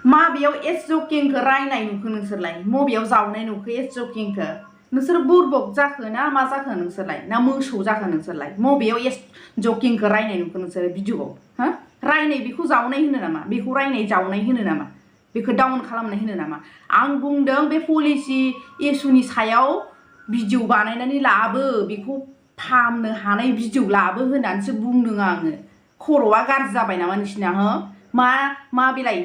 माबेयाव S जकिंखौ रायनाय नुखो नोंसोरलाय मबेयाव जावनाय नुखो एस जकिंखौ नोंसोर बुरबक जाखो ना मा जाखो नोंसोरलाय ना मोसौ जाखो नोंसोरलाय मबेयाव एस जकिंखौ रायनाय नुखो नोंसोर भिडिअआव हो रायनाय बेखौ जावनाय होनो नामा बेखौ रायनाय जावनाय होनो नामा बेखौ डाउन खालामनाय होनो नामा आं बुंदों बे पलिसि इस्युनि सायाव भिडिअ बानायनानै लाबो बेखौ फाहामनो हानाय भिडिअ लाबो होननानैसो बुंदों आङो खर'आ गाज्रि जाबाय नामा नोंसिना हो मा बेलाय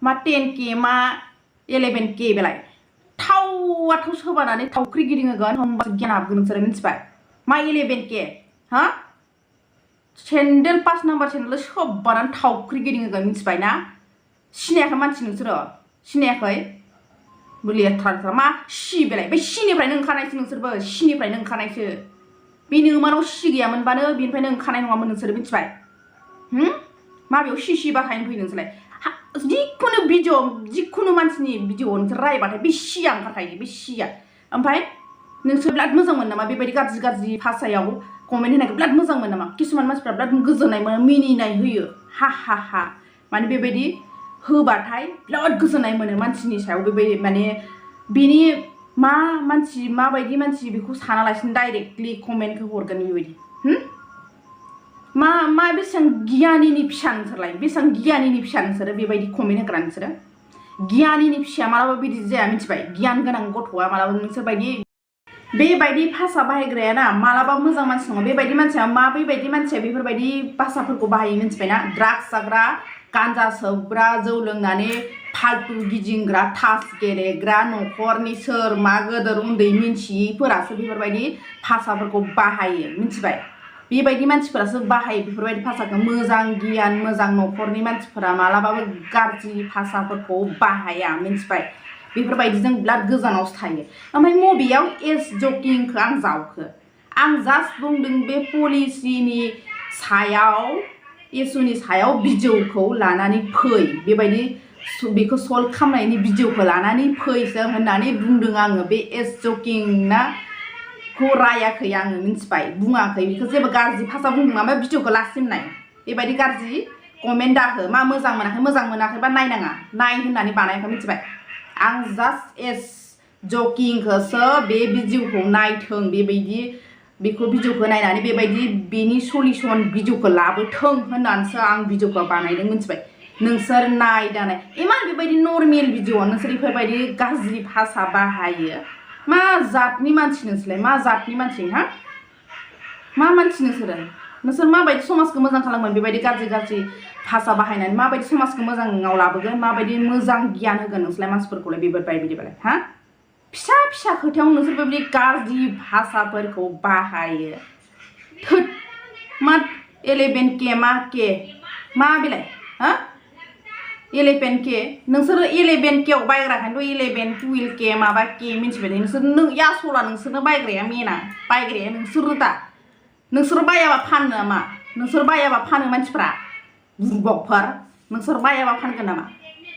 मा 10K मा 11K बेलाय थाव सोबानानै थावख्रि गिदिंहोगोन होमबासो गियान हाबगोन नोंसोरो मिथिबाय मा 11K हा सेन्देल 5 नाम्बार सेन्देल सोबानानै थावख्रि गिदिंहोगोन मिथिबाय ना सिनायाखै मानसि नोंसोरो सिनायाखै लेथ्रा मा सि बेलाय बे सिनिफ्रायनो ओंखारनायसो नोंसोरबो सिनिफ्रायनो ओंखारनायसो बे नोमानाव सि गैयामोनबानो बेनिफ्रायनो ओंखारनाय नङामोन नोंसोरो मिथिबाय माबेयाव सि बाहायनो फैयो नोंसोरलाय जिखुनु भिडिअ जिखुनु मानसिनि भिडिअ नोंसोर रायबाथाय बे सिया ओंखारखायो बे सिया ओमफ्राय नोंसोर बिराद मोजां मोनो नामा बेबायदि गाज्रि भाषायाव कमेन्ट होनायखौ बिराद मोजां मोनो नामा किसुमान मानसिफ्रा बिराद गोजोननाय मोनो मिनिनाय होयो हा माने बेबायदि होबाथाय बिराद गोजोननाय मोनो मानसिनि सायाव बेबायदि माने बेनि माबायदि मानसि बेखौ सानालासिनो डाइरेक्टलि कमेन्टखौ हरगोन बेबायदि मा बेसेबां गियानिनि फिसा नोंसोरलाय बेसेबां गियानिनि फिसा नोंसोरो बेबायदि कमेन्ट होग्रा नोंसोरो गियानिनि फिसाया मालाबा बिदि जाया मिथिबाय गियान गोनां गथ'आ मालाबा नोंसोरबायदि बेबायदि भाषा बाहायग्राया ना मालाबा मोजां मानसि नङा बेबायदि मानसिया बेबायदि मानसिया बेफोरबायदि भाषाफोरखौ बाहायो मिथिबायना ड्राग्स जाग्रा गान्जा सोबग्रा जौ लोंनानै फाल्तु गिदिंग्रा थास गेलेग्रा न'खरनि सोर मा गोदोर उन्दै मिन्थियैफोरासो बेफोरबायदि भाषाफोरखौ बाहायो मिथिबाय बेबायदि मानसिफोरासो बाहायो बेफोरबायदि भाषाखौ मोजां गियान मोजां न'खरनि मानसिफोरा मालाबाबो गाज्रि भाषाफोरखौ बाहाया मिथिबाय बेफोरबायदिजों बिराद गोजानावसो थायो ओमफ्राय मबेयाव एस जकिंखौ आं जावखो आं जास्ट बुंदों बे पलिसिनि सायाव इस्युनि सायाव भिडिअखौ लानानै फै बेबायदि बेखौ सल्भ खालामनायनि भिडिअखौ लानानै फैसो होननानै बुंदों आङो बे एस जकिं ना खौ रायाखै आङो मिथिबाय बुङाखै बेखौ जेबो गाज्रि भाषा बुंदों नामा भिडिअखौ लासिम नाय बेबायदि गाज्रि कमेन्ट दाहो मा मोजां मोनाखैबा नायनाङा नाय होननानै बानायाखै मिथिबाय आं जास्ट एस जकिंखौसो बे भिडिअखौ नायथों बेबायदि बेखौ भिडिअखौ नायनानै बेबायदि बेनि सलिउसन भिडिअखौ लाबोथों होननानैसो आं भिडिअखौ बानायदों मिथिबाय नोंसोर नाय दानाय इमान बेबायदि नर्मेल भिडिअ नोंसोर बेफोरबायदि गाज्रि भाषा बाहायो मा जातनि मानसि नोंसोरलाय मा जातनि मानसि हा मा मानसि नोंसोर माबायदि समाजखौ मोजां खालामगोन बेबायदि गाज्रि भाषा बाहायनानै माबायदि समाजखौ मोजाङाव लाबोगोन माबायदि मोजां गियान होगोन नोंसोरलाय मानसिफोरखौलाय बेबायदिबालाय हा फिसा खोथायाव नोंसोर बेबायदि गाज्रि भाषाफोरखौ बाहायो थोद मा 11K मा बेलाय हा 11K नोंसोरो 11K आव बायग्राखायनोथ' 11 12K माबा K मिथिबाय नोंसोर यासला नोंसोरनो बायग्राया मेना बायग्राया नोंसोर बायाबा फानो नामा नोंसोर बायाबा फानो मानसिफ्रा बुरबकफोर नोंसोर बायाबा फानगोन नामा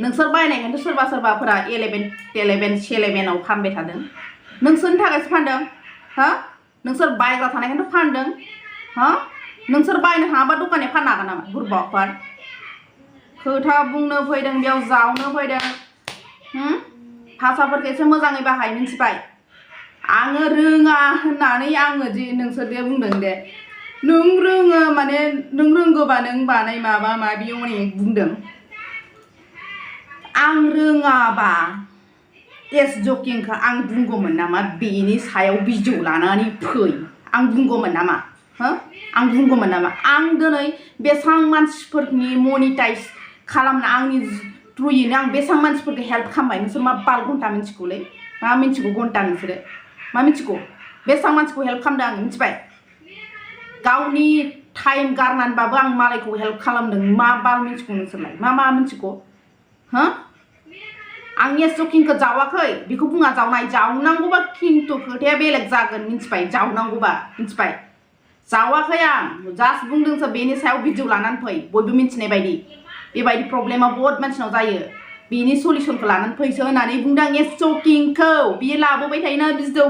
नोंसोर बायनायखायनोथ' सोरबाफोरा 11 आव फानबाय थादों नोंसोरनि थाखायसो फानदों हा नोंसोर बायग्रा थानायखायनोथ' फानदों हा नोंसोर बायनो हायाबा दखाननिया फाननो हागोन नामा बुरबकफोर खोथा बुंनो फैदों बेयाव जावनो फैदों भाषाफोरखौ एसे मोजाङै बाहाय मिथिबाय आङो रोङा होननानै आङो जे नोंसोर दे बुंदों दे नों रोङो माने नों रोंगौबा नों बानाय माबा माबि अनेक बुंदों आं रोङाबा एस जकिंखौ आं बुंगौमोन नामा बेनि सायाव भिडिअ लानानै फै आं बुंगौमोन नामा आं बुंगौमोन नामा आं दिनै बेसेबां मानसिफोरनि मनिटाइज खालामना आंनि थ्रुयैनो आं बेसेबां मानसिफोरखौ हेल्प खालामबाय नोंसोर मा 12 घन्टा मिथिगौलै मा मिथिगौ घन्टा नोंसोरो मा मिथिगौ बेसेबां मानसिखौ हेल्प खालामदों आं मिथिबाय गावनि टाइम गारनानैबाबो आं मालायखौ हेल्प खालामदों मा बाल मिथिगौ नोंसोरलाय मा मिथिगौ आं एस जकिंखौ जावाखै बेखौ बुङा जावनांगौबा खिन्थु खोथाया बेलेग जागोन मिथिबाय जावनांगौबा मिथिबाय जावाखै आं जास्ट बुंदोंसो बेनि सायाव भिडिअ लानानै फै बयबो मिथिनाय बायदि बेबायदि प्रब्लेमा बहुत मानसिनाव जायो बेनि सलिउसनखौ लानानै फैसो होननानै बुंदों एस जकिंखौ बियो लाबोबाय थायोना भिडिअ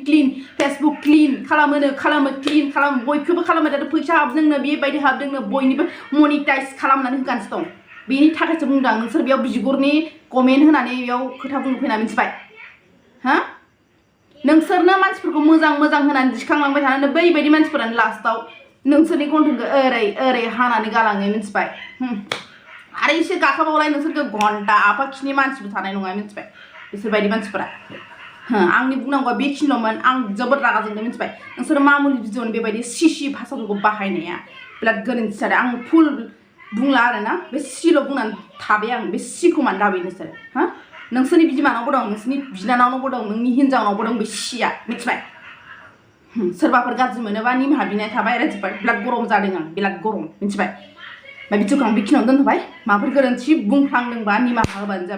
क्लिन फेसबुक क्लिन खालामो क्लिन खालामो बयखौबो खालामबाय थादों फैसा हाबदोंनो बेबायदि हाबदोंनो बयनिबो मनिटाइज खालामनानै होगासिनो दं बेनि थाखायसो बुंदों आं नोंसोर बेयाव बिगुरनि कमेन्ट होनानै बेयाव खोथा बुंनो फैना मिथिबाय हा नोंसोरनो मानसिफोरखौ मोजां मोजां होनानै दिखांलांबाय थानानै बैबायदि मानसिफोरानो लास्टाव नोंसोरनि गन्थंखौ ओरै ओरै हानानै गालाङो मिथिबाय आरो एसे गाखाबावलाय नोंसोरखौ घन्टा आफाखिनि मानसिबो थानाय नङा मिथिबाय बिसोरबायदि मानसिफोरा आंनि बुंनांगौआ बेखिनिल'मोन आं जोबोद रागा जोंदों मिथिबाय नोंसोर मामुलि भिडिअ'नि बेबायदि सिसि भाषाफोरखौ बाहायनाया बिराद गोरोन्थि जादों आं फुल बुंला आरोना बे सिल' बुंनानै थाबाय आं बे सिखौ मानो दाबाय नोंसोर हा नोंसोरनि बिमानावबो दं नोंसोरनि बिनानावनावबो दं नोंनि हिन्जावनावबो दं बे सिया मिथिबाय सोरबाफोर गाज्रि मोनोबा निमाहा बिनाय थाबाय रायजोफोर बिराद गरम जादों आं बिराद गरम मिथिबाय ओमफ्राय भिडिअ'खौ आं बेखिनियावनो दोनथ'बाय माबाफोर गोरोन्थि बुंफ्लांदोंबा निमाहा होबानो जाबाय